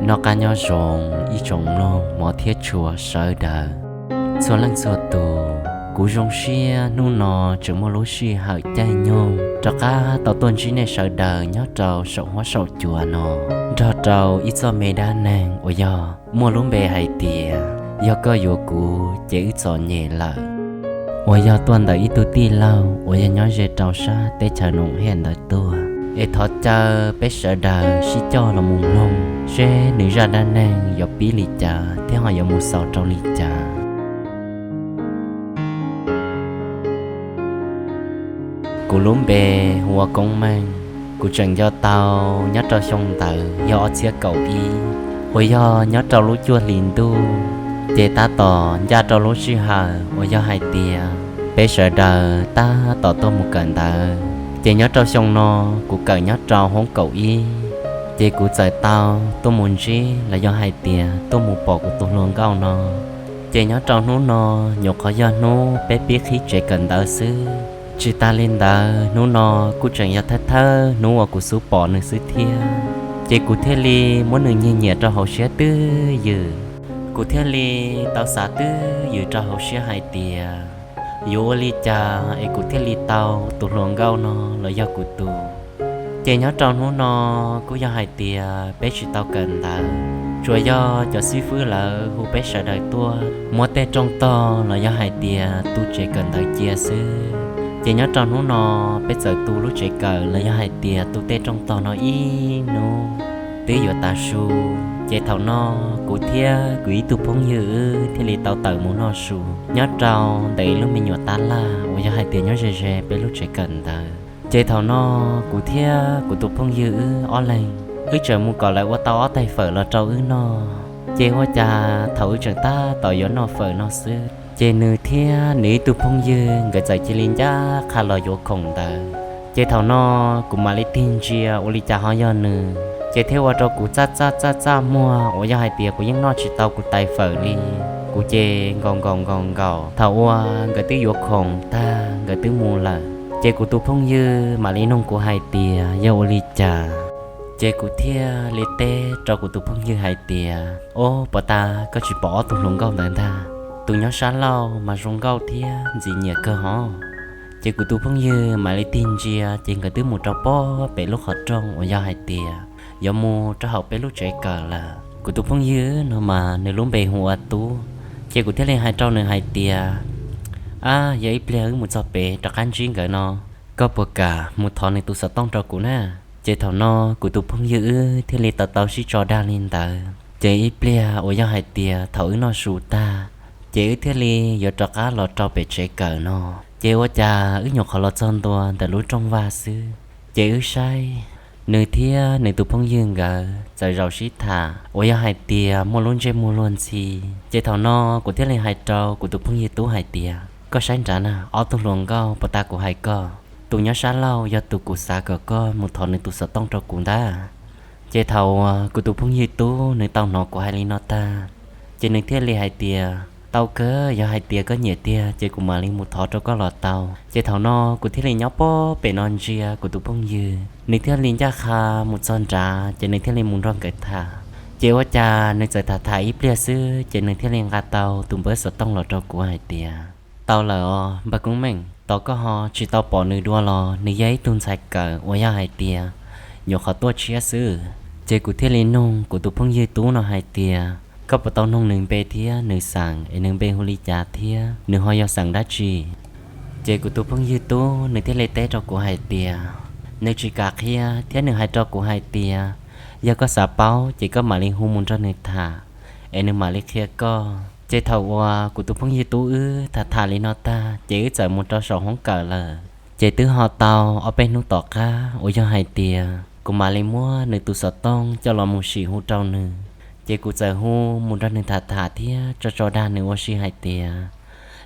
Noj qab nyob zoo ib tsoom mloog hmov thiab tshua sawv daws txhua leej txhua tus. Kuv zoo siab hnub no tseem muaj lub sij hawm caij nyoog rov qab tau tuaj ntsib nej sawv daws nyob rau saum huab saum cua no, nrog rau ib txoj me dab neeg uas yog muaj lub npe hais tias Yog Koj Yuav Kuv Ces Wb Txom Nyem Lawm, uas yog tuaj ntawm ib tug tij laug uas yog nyob ze rau sab teb chaws Noom Hej ntawd tuaj. Es thov caw peb sawv daws sib coj los mus mloog seb nws zaj dab neeg yuav pib li cas thiab ho yuav mus xaus rau li cas. Kuv lub npe hu ua Koob Meej. Kuv tseem nco tau nyob rau xyoo ntawd yog ob txhiab kaum ib, uas yog nyob rau lub cuaj hlis ntuj, ces tab tom ncaj rau lub sij hawm uas yog hais tias peb sawv daws tab tom tuaj mus kawm ntawv. Ces nyob rau xyoo no kuv kawm nyob rau hoob kaum ib, ces kuv txawm tau tuaj mus ntsib los yog hais tias tuaj mus pom kuv tus hluas nkauj no. Ces nyob rau hnub no nyuam qhuav yog hnub peb pib qhib tsev kawm ntawv xwb. Tsis tas li ntawd hnub no kuj tseem yog thawj thawj hnub uas kuv xub pom nws xwb thiab. Ces kuv thiaj li muab nws nyiag nyiam rau hauv siab twb ywm. Kuv thiaj li tau xav twb ywm rau hauv siab hais tias yuav ua li cas es kuv thiaj li tau tus hluas nkauj no los yog kuv tus. Ces nyob rau hnub no kuj yog hais tias peb tsis tau kawm ntawv, tsuas yog cov xib fwb lawv hu peb sawv daws tuaj muab tej rooj tog los yog hais tias tu tsev kawm ntawv cia xwb. Ces nyob rau hnub no peb txawm tu lub tsev kawm los yog hais tias tu tej rooj tog no ib hnub twb yuav tav su. Ces thaum no kuv thiab kuv ib tug phooj ywg wb thiaj li tau tawm mus noj su nyob rau ntawm ib lub me nyuam tab laj uas yog hais tias nyob ze ze peb lub tsev kawm ntawv. Ces thaum no kuv thiab kuv tus phooj ywg wb ob leeg, wb tseem mus kom lawv ua tau ob tais fawm los rau wb noj. Ces ua cas thaum wb tseem tab tom yuav noj fawm no xwb, ces nws thiab nws ib tug phooj ywg nkawd txawm cia li ncaj qha los yuav khoom ntawd. Ces thaum no kuv mam li tig ntsia ua li cas ho yog nws, ces thiaj ua rau kuv txaj txaj txaj txaj muag uas yog hais tias kuv yeej noj tsis tau kuv tais fawm li. Kuv ces nkaus nkaus nkaus nkaus, thaum uas nkawd twb yuav khoom tag nkawd twb mus lawm, ces kuv tus phooj ywg mam li nug kuv hais tias yog ua li cas. Ces kuv thiaj li teb rau kuv tus phooj ywg hais tias, Ob, puas tas koj tsis pom ob tug hluas nkauj ntawd ntag? Tus nyob sab laug mas zoo nkauj thiab ntxim nyiam kawg hov. Ces kuv tus phooj ywg mam li tig ntsia, ces nkawd twb mus rau pob pem lub qhov rooj uas yog hais tias yuav mus rau hauv peb lub tsev kawm lawm. Kuv tus phooj ywg no mas nws lub npe hu ua Tub. Ces kuv thiaj li hais rau nws hais tias, Ab, yog ib pliag wb mus txog pem rov qab ntsib nkawd no, koj puas kam mus thov nws tus xov tooj rau kuv na? Ces thaum no kuv tus phooj ywg wb thiaj li tau tau sib tso dag li ntawd. Ces ib pliag uas yog hais tias thaum wb noj su tag, ces wb thiaj li yuav rov qab los rau pem tsev kawm no. Ces ua cas wb nyuam qhuav los txog ntua ntawm lub rooj vag xwb, ces wb saib nws thiab nws tus phooj ywg nkawd txawm zaum sib tham uas yog hais tias muaj lub ntsej muag luag ntxhi. Ces thaum no kuv thiaj li hais rau kuv tus phooj ywg Tub hais tias, Koj saib nrad na, ob tug hluas nkauj puas tas kuv hais koj? Tus nyob sab laug yog tus kuv xav kom koj mus thov nws tus xov tooj rau kuv ntag. Ces thaum uas kuv tus phooj ywg Tub nws tau hnov kuv hais li no tag, ces nws thiaj li hais tias, Tau kawg, yog hais tias koj nyiam tiag ces kuv mam li mus thov rau koj los tau. Ces thaum no kuv thiaj li nyob pob pem no ntsia kuv tus phooj ywg, nws thiaj li ncaj qha mus txog nrad, ces nws thiaj li mus nrog nkawd tham. Ces ua cas nws txawm tham tham ib pliag xwb, ces nws thiaj li nqa tau tus npawb xov tooj los rau kuv hais tias, Tau lawm os npawg Koob Meej, tos koj ho tsis tau pom nws dua los nws yog ib tug ntxhais kawm uas yog hais tias nyuam qhuav tuaj tshiab xwb. Ces kuv thiaj li nug kuv tus phooj ywg Tub no hais tias, Koj puas tau noog nws npe thiab nws xeem es nws npe hu li cas thiab nws ho yog xeem dab tsi? Ces kuv tus phooj ywg Tub nws thiaj li teb rau kuv hais tias, nws tsis kam qhia thiab nws hais rau kuv hais tias, yog koj xav paub ces koj mam li hu mus nrog nws tham, es nws mam li qhia koj. Ces thaum uas kuv tus phooj ywg Tub wb tham tham li no tag, ces wb txawm mus rau saum hoob kawm lawm. Ces twb ho tau ob peb hnub tom qab uas yog hais tias kuv mam li muab nws tus xov tooj coj los mus sim hu rau nws. Ces kuv txawm hu mus nrog nws tham tham thiab tso tso dag nws ua si hais tias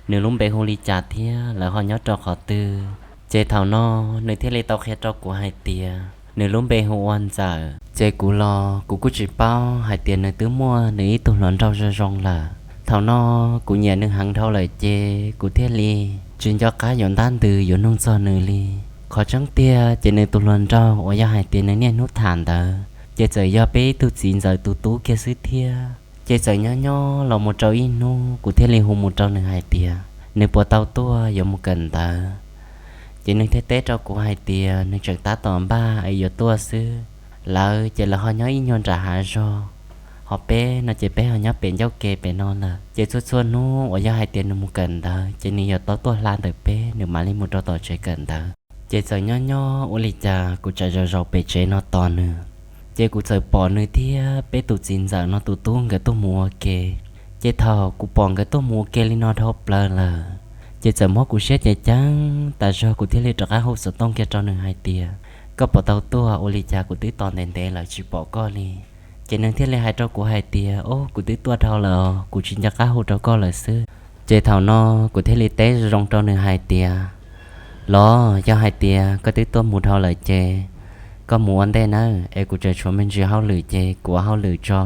nws lub npe hu li cas thiab lawv ho nyob rau qhov twg. Ces thaum no nws thiaj li tau qhia rau kuv hais tias nws lub npe hu ua Ntxawm. Ces kuv los kuv kuj tsis paub hais tias nws twb muaj nws ib tug hluas nraug zoo zoo lawm. Thaum no kuv nyiam nws heev dhau lawm ces kuv thiaj li tsis nco qab yuav ntab ntws yuav nug txog nws li. Qhov tseeb tiag ces nws tus hluas nraug uas yog hais tias nws niaj hnub tham ntawd, Ces txawm yog peb ib tug txiv ntxawm tus tub kiag xwb thiab. Ces txawm nyob nyob los mus rau ib hnub kuv thiaj li hu mus rau nws hais tias nws puas tau tuaj yuav mus kawm ntawv. Ces nws thiaj teb rau kuv hais tias nws tseem tab tom npaj es yuav tuaj xwb. Lawv ces lawv ho nyob ib nyuag nram hav zog, ho peb no ces peb ho nyob pem ncauj ke pem no lawm. Ces txhua txhua hnub uas yog hais tias nws mus kawm ntawv ces nws yuav tau tuaj hla ntawm peb, nws mam li mus rau tom tsev kawm ntawv. Ces txawm nyob nyob ua li cas kuv tsam zaum zaum pem tsev no tos nws. Ces kuv txawm pom nws thiab peb tus txiv ntxawm no tus tub nkawd tuaj mus ua ke. Ces thaum kuv pom nkawd tuaj mus ua ke li no dhau plaws lawm, ces txawm mob kuv siab ceev ceeb tas zog, kuv thiaj li rov qab hu xov tooj kiag rau nws hais tias koj puas tau tuaj, ua li cas kuv twb tos ntev ntev lawm tsis pom koj li. Ces nws thiaj li hais rau kuv hais tias o, kuv twb tuaj dhau lawm os, kuv tsis nco qab hu rau koj lawm xwb. Ces thaum no kuv thiaj li teb zoo zoo rau nws hais tias los yog hais tias koj twb tuaj mus dhau lawm ces koj mus ua ntej nawb, es kuv tseem tshuav me ntsis hauj lwm ces kuv ua hauj lwm tso,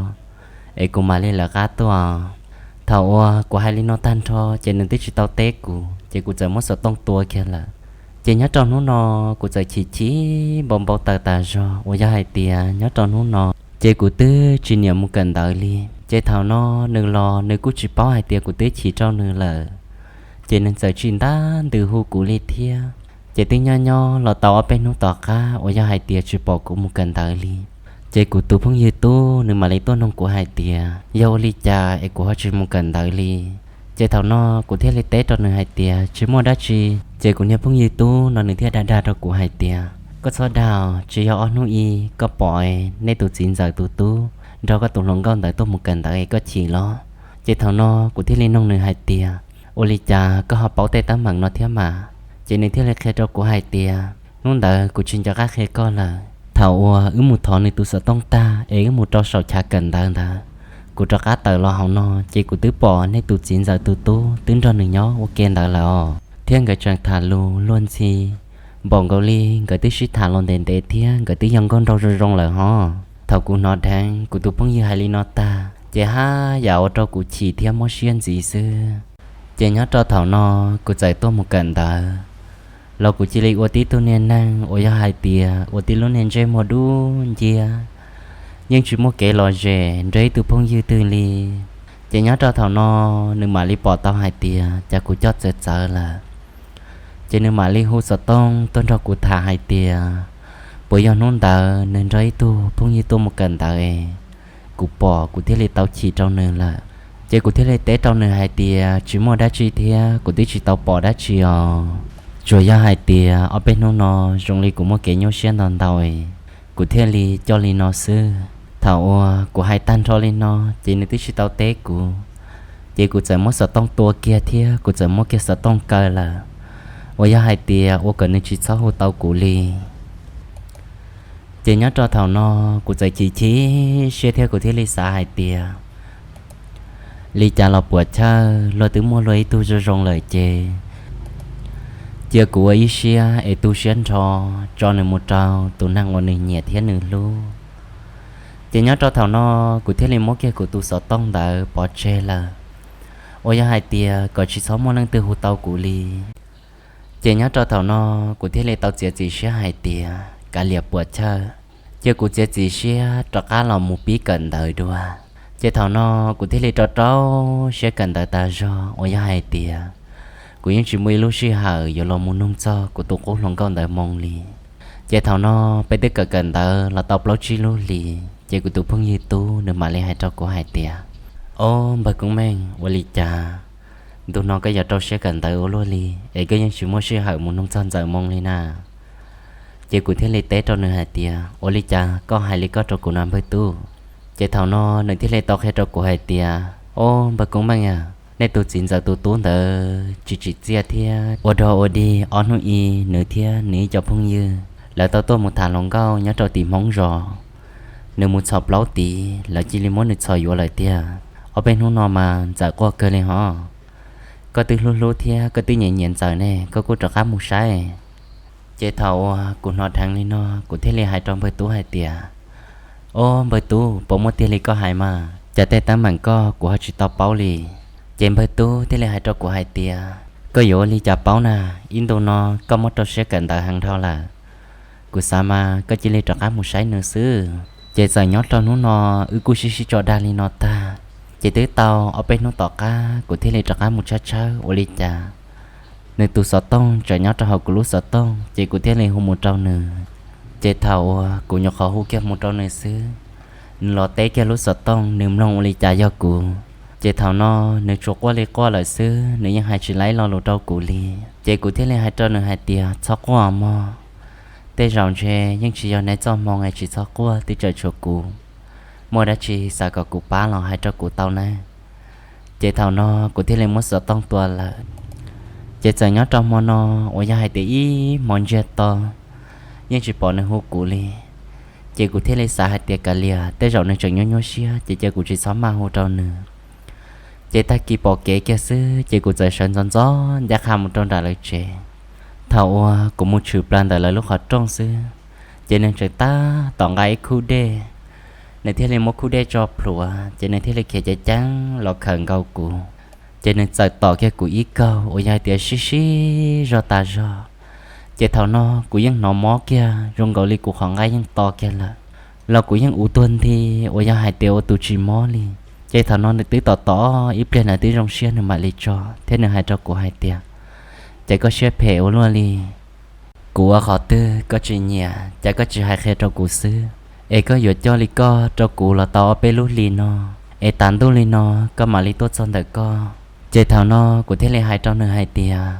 es kuv mam li lawv qab tuaj. Thaum uas kuv hais li no tag nrho ces nws twb tsis tau teb kuv, ces kuv txawm muab xov tooj tua kiag lawm. Ces nyob rau hnub no kuv txawm chim chim npau npau taws tas zog uas yog hais tias nyob rau hnub no ces kuv twb tsis niam mus kawm ntawv li. Ces thaum no nws los nws kuj tsis paub hais tias kuv twb chim rau nws lawm, ces nws txawm tsis ntab ntws hu kuv li thiab. Ces twb nyob nyob los tau ob peb hnub tom qab uas yog hais tias tsis pom kuv mus kawm ntawv li, ces kuv tus phooj ywg tub nws mam li tuaj nug kuv hais tias yog ua li cas es kuv ho tsis mus kawm ntawv li. Ces thaum no kuv thiaj li teb rau nws hais tias tsis muaj dab tsi. Ces kuv niag phooj ywg tub no nws thiaj dag dag rau kuv hais tias koj txhob dag, tsis yog ob hnub ib koj pom nej tus txiv ntxawm tus tub nrog koj tus hluas nkauj ntawd tuaj mus kawm ntawv es koj chim los? Ces thaum no kuv thiaj li nug nws hais tias ua li cas koj ho paub tej teeb meem no thiab mas? Ces nws thiaj li qhia rau kuv hais tias hnub ntawd kuv tsis nco qab qhia koj lawm, thaum uas wb mus thov nws tus xov tooj tag es wb mus rau saum chav kawm ntawv ntawd, kuv rov qab tawm los hauv no ces kuv twb pom nej tus txiv ntxawm tus tub twb nrog nws nyob ua ke ntawd lawm os. Thiab nkawd tseem tham lus luag ntxhi, npaum nkaus li nkawd twb sib tham los ntev ntev thiab nkawd twb yog nkauj nraug zoo zoo lawm hos. Thaum kuv hnov dheev kuv tus phooj ywg hais li no tag ces haj yam ua rau kuv chim thiab mob siab ntxiv xwb. Ces nyob rau thaum no kuv txawm tuaj mus kawm ntawv los kuv cia li ua tib tug niag neeg uas yog hais tias ua tib lub niag ntsej muag dub nciab, yeej tsis muaj kev lom zem nrog ib tug phooj ywg twg li. Ces nyob rau thaum no nws mam li pom tau hais tias cas kuv coj txawv txawv lawm. Ces nws mam li hu xov tooj tuaj nrog kuv tham hais tias puas yog hnub ntawd nws nrog ib tug phooj ywg tuaj mus kawm ntawv es kuv pom kuv thiaj li tau chim rau nws lawm. Ces kuv thiaj li teb rau nws hais tias tsis muaj dab tsi thiab kuv twb tsis tau pom dab tsi os. Tsuas yog hais tias ob peb hnub no zoo li kuv muaj kev nyuaj siab ntau ntau es kuv thiaj li coj li no xwb. Thaum uas kuv hais tag nrho li no ces nws twb tsis tau teb kuv. Ces kuv txawm muab xov tooj tua kiag thiab kuv txawm muab kiag xov tooj kaw lawm, uas yog hais tias ua kom nws tsis txhob hu tau kuv li. Ces nyob rau thaum no kuv txawm chim chim siab thiab kuv thiaj li xav hais tias li cas los puam chawj, luag twb muaj luag ib tug zoo zoo lawm ces cia kuv ua ib siab es tu siab nrho tso nws mus rau tus neeg uas nws nyiam thiab nws hlub. Ces nyob rau thaum no kuv thiaj li muab kiag kuv tus xov tooj ntawd pov tseg lawm, uas yog hais tias kom tsis txhob muaj leej twg hu tau kuv li. Ces nyob rau thaum no kuv thiaj li tau txiav txim siab hais tias kav liam puam chawj, cia kuv txiav txim siab rov qab los mus pib kawm ntawv dua. Ces thaum no kuv thiaj li rau rau siab kawm ntawv tas zog, uas yog hais tias kuv yeej tsis muaj ib lub sij hawm yuav los mus nug txog kuv tus qub hluas nkauj ntawd moo li. Ces thaum no peb twb kawm kawm ntawv los tau plaub tsib lub hlis ces kuv tus phooj ywg tub nws mam li hais rau kuv hais tias, Ob, npawg Koob Meej, ua li cas ntu no koj yuav rau siab kawm ntawv ua luaj li es koj yeej tsis muaj sij hawm mus nug txog Ntxawm moo li na? Ces kuv thiaj li teb rau nws hais tias, Ua li cas koj hais li koj rau kuv na npawg tub? Ces thaum no nws thiaj li tau qhia rau kuv hais tias, Ob, npawg Koob Meej a, nej tus txiv Ntxawm tus tub ntawd tsis tsim txiaj thiab ua dog ua dig. Ob hnub i nws thiab nws ib co phooj ywg lawv tau tuaj mus tham hluas nkauj nyob rau tim Hmoob zos. Nws mus txhom plaub tid, lawv cia li muab nws txhom yuav lawm tiag. Ob peb hnub no mas Ntxawm quaj kawg li hos. Koj twb hlub hlub thiab koj twb nyiam nyiam Ntxawm ne, koj kuj rov qab mus saib. Ces thaum uas kuv hnov dheev li no, kuv thiaj li hais rau npawg tub hais tias, Ob, npawg tub, puas muaj tiag li koj hais mas? Cas tej teeb meem koj kuv ho tsis tau paub li. Ces npawg tub thiaj li hais rau kuv hais tias, Koj yuav ua li cas paub na? Ib ntu no koj muab rau siab kawm ntawv heev dhau lawm. Kuv xav mas koj cia li rov qab mus saib nws xwb. Ces txawm nyob rau hnub no wb kuj sib sib tso dag li no tag, ces twb tau ob peb hnub tom qab kuv thiaj li rov qab mus tshawb tshawb ua li cas nws tus xov tooj tseem nyob rau hauv kuv lub xov tooj, ces kuv thiaj li hu mus rau nws. Ces thaum uas kuv nyuam qhuav hu kiag mus rau nws xwb, nws los teb kiag lub xov tooj, nws mloog ua li cas yog kuv. Ces thaum no nws tsuas quaj li quaj lawm xwb, nws yeej hais tsis laib lo lus rau kuv li. Ces kuv thiaj li hais rau nws hais tias, txhob quaj mog, tej zaum ntshe yeej tsis yog neb txoj hmoo es tsis txhob quaj, twb tseem tshuav kuv, muaj dab tsi xav kom kuv pab los hais rau kuv tau nawb. Ces thaum no kuv thiaj li muab xov tooj tua lawm. Ces txawm nyob rau hmo no uas yog hais tias ib hmo ntsiag to yeej tsis pom nws hu kuv li. Ces kuv thiaj li xav hais tias kav liam, tej zaum nws tseem nyuaj nyuaj siab, ces cia kuv tsis txhob maj hu rau nws. Ces tag kis pom kev kiag xwb, ces kuv txawm sawv ntxov ntxov ncaj qha mus rau nram lawv tsev. Thaum uas kuv mus tshwm plaws ntawm lawv lub qhov rooj xwb, ces nws tseem tab tom nqa ib khub dej. Nws thiaj li muab khub dej tso plhuav, ces nws thiaj li khiav ceev ceev los khawm nkaus kuv. Ces nws txawm tom kiag kuv ib kaug uas yog hais tias sib sib zog tas zog. Ces thaum no kuv yeej hnov mob kiag zoo nkaus li kuv qhov nqaij yeej to kiag lawm, los kuv yeej uv tuag nthi uas yog hais tias ua tus tsis mob li. Ces thaum no nws twb tom tom ib pliag nws twb zoo siab nws mam li tso, thiab nws hais rau kuv hais tias, ces koj siab phem ua luaj li. Kuv ua qhov twg koj tsis nyiam, cas koj tsis hais qhia rau kuv xwb, es koj yuav coj li koj rau kuv los tau ob peb lub hlis no, es tas ntuj li no koj mam li tuaj txog ntawm koj. Ces thaum no kuv thiaj li hais rau nws hais tias,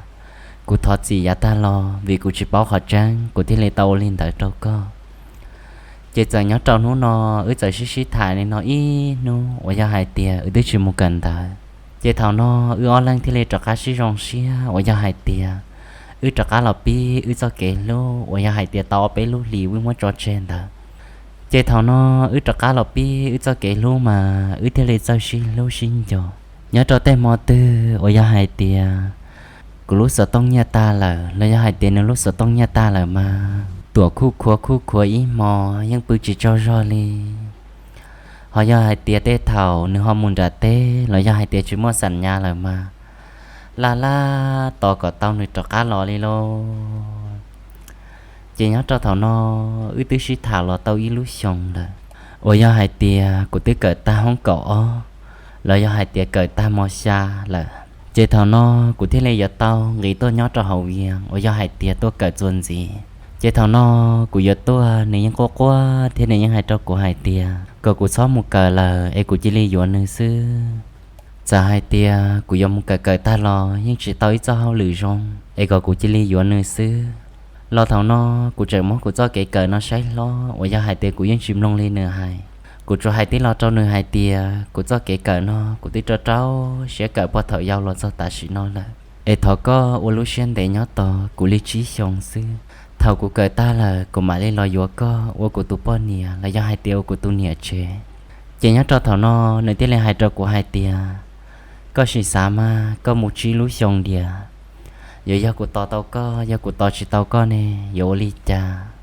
kuv thov txim yav tag los vim kuv tsis paub qhov tseeb kuv thiaj li tau ua li ntawd rau koj. Ces txawm nyob rau hnub no wb txawm sib sib tham li no ib hnub uas yog hais tias wb twb tsis mus kawm ntawv. Ces thaum no wb ob leeg thiaj li rov qab sib zoo siab uas yog hais tias wb rov qab los pib wb txoj kev hlub uas yog hais tias tau ob peb lub hlis wb muab tso tseg ntawd. Ces thaum no wb rov qab los pib wb txoj kev hlub mas wb thiaj li txawj sib hlub sib nco. Nyob rau tej hmo twg uas yog hais tias kuv lub xov tooj nyiaj tag lawm los yog hais tias nws lub xov tooj nyiaj tag lawm mas tuam khuj khuav khuj khuav ib hmo yeej pw tsis tsaug zog li. Ho yog hais tias tej thaum nws ho mus nram teb los yog hais tias tsis muaj xam nyas lawm mas laj laj tos kom tau nws rov qab los li lauj. Ces nyob rau thaum no wb twb sib tham los tau ib lub xyoos lawm, uas yog hais tias kuv twb kawm tag hoob kaum ob los yog hais tias kawm tag mos xya lawm. Ces thaum no kuv thiaj li yuav tau nqis tuaj nyob rau hauv Vias uas yog hais tias tuaj kawm txuas ntxiv. Ces thaum no kuv yuav tuaj nws yeej quaj quaj thiab nws yeej hais rau kuv hais tias kom kuv txhob mus kawm lawm es kuv cia li yuav nws xwb. Txawm hais tias kuv yuav mus kawm kawm tag los yeej tsis tau ib txoj hauj lwm zoo, es kom kuv cia li yuav nws xwb. Los thaum no kuv tseem muab kuv txoj kev kawm no saib hlob uas yog hais tias kuv yeej tsis mloog li nws hais. Kuv tsuas hais tib lo rau nws hais tias kuv txoj kev kawm no kuv twb rau rau siab kawm puag thaum yau los txog tam sim no lawm, es thov koj ua lub siab ntev nyob tos kuv li tsib xyoos xwb. Thaum kuv kawm tag lawm kuv mam li los yuav koj ua kuv tus poj niam los yog hais tias ua kuv tus niam tsev. Ces nyob rau thaum no nws thiaj li hais rau kuv hais tias, koj sim xav mas koj mus tsib lub xyoos tiag, yuav yog kuv tos tau koj, yog kuv tos tsis tau koj ne yuav ua li cas?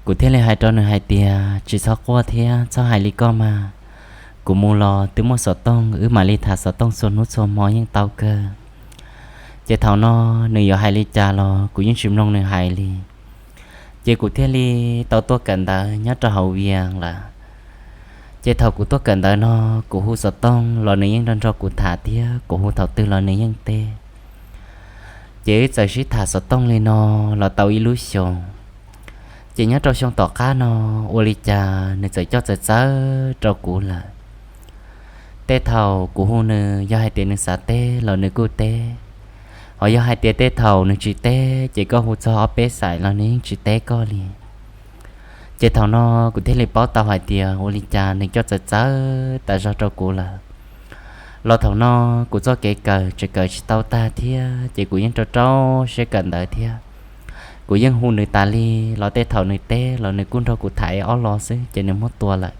Kuv thiaj li hais rau nws hais tias tsis txhob quaj thiab txhob hais li koj mas, kuv mus los twb muaj xov tooj, wb mam li tham xov tooj txhua hnub txhua hmo yeej tau kawg. Ces thaum no nws yuav hais li cas los kuv yeej tsis mloog nws hais li. Ces kuv thiaj li tau tuaj kawm ntawv nyob rau hauv Vias lawm. Ces thaum kuv tuaj kawm ntawv no, kuv hu xov tooj los nws yeej nrog nrog kuv tham thiab kuv hu thaum twg los nws yeej teb. Ces wb txawm sib tham xov tooj li no los tau ib lub xyoos. Ces nyob rau xyoo tom qab no, ua li cas nws txawm coj txawv txawv rau kuv lawm. Tej thaum kuv hu nws yog hais tias nws xav teb los nws kuj teb, ho yog hais tias tej thaum nws tsis teb ces koj hu txog ob peb xaim los nws yeej tsis teb koj li. Ces thaum no kuv thiaj li paub tau hais tias ua li cas nws coj txawv txawv tas zog rau kuv lawm. Los thaum no kuv txoj kev kawm tseem kawm tsis tau tag thiab ces kuv yeej rau rau siab kawm ntawv thiab. Kuv yeej hu nws tas li, los tej thaum nws teb los nws kuj nrog kuv tham ib ob lo xwb ces nws muab tua lawm.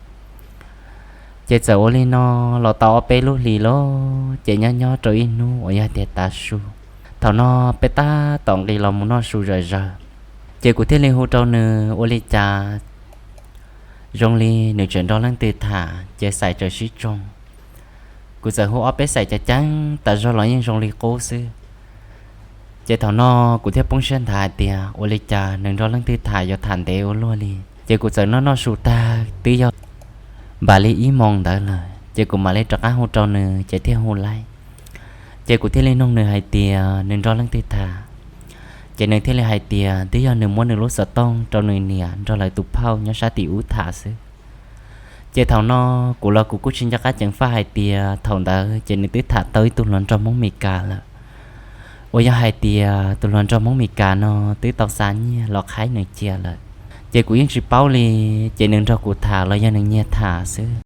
Ces txawm ua li no los tau ob peb lub hlis lawm, ces nyob nyob rau ib hnub uas yog tias tav su, thaum no peb tab tom nqis los mus noj su zom zaws, ces kuv thiaj li hu rau nws ua li cas zoo li nws tseem nrog leej twg tham ces xaim tseem sib tsoo. Kuv txawm hu ob peb xaim ceev ceev tas zog los yeej zoo li qub xwb. Ces thaum no kuv thiaj poob siab nthav hais tias ua li cas nws nrog leej twg tham yuav tham ntev ua luaj li. Ces kuv txawm noj noj su tag twb yog npaum li ib moos ntawd lawm, ces kuv mam li rov qab hu rau nws ces thiaj hu laib. Ces kuv thiaj li nug nws hais tias nws nrog leej twg tham. Ces nws thiaj li hais tias twb yog nws muab nws lub xov tooj rau nws niam nrog lawv tus phauj nyob sab tim ub tham xwb. Ces thaum no kuv los kuv kuj tsis nco qab ceev faj hais tias thaum ntawd ces nws twb tham tau ib tug hluas nraug Hmoob Mes Kas lawm, uas yog hais tias tus hluas nraug Hmoob Mes Kas no twb tau xa nyiaj los qhaib nws cia lawm. Ces kuv yeej tsis paub li, ces nws nrog kuv tham los yog nws nyiag tham xwb.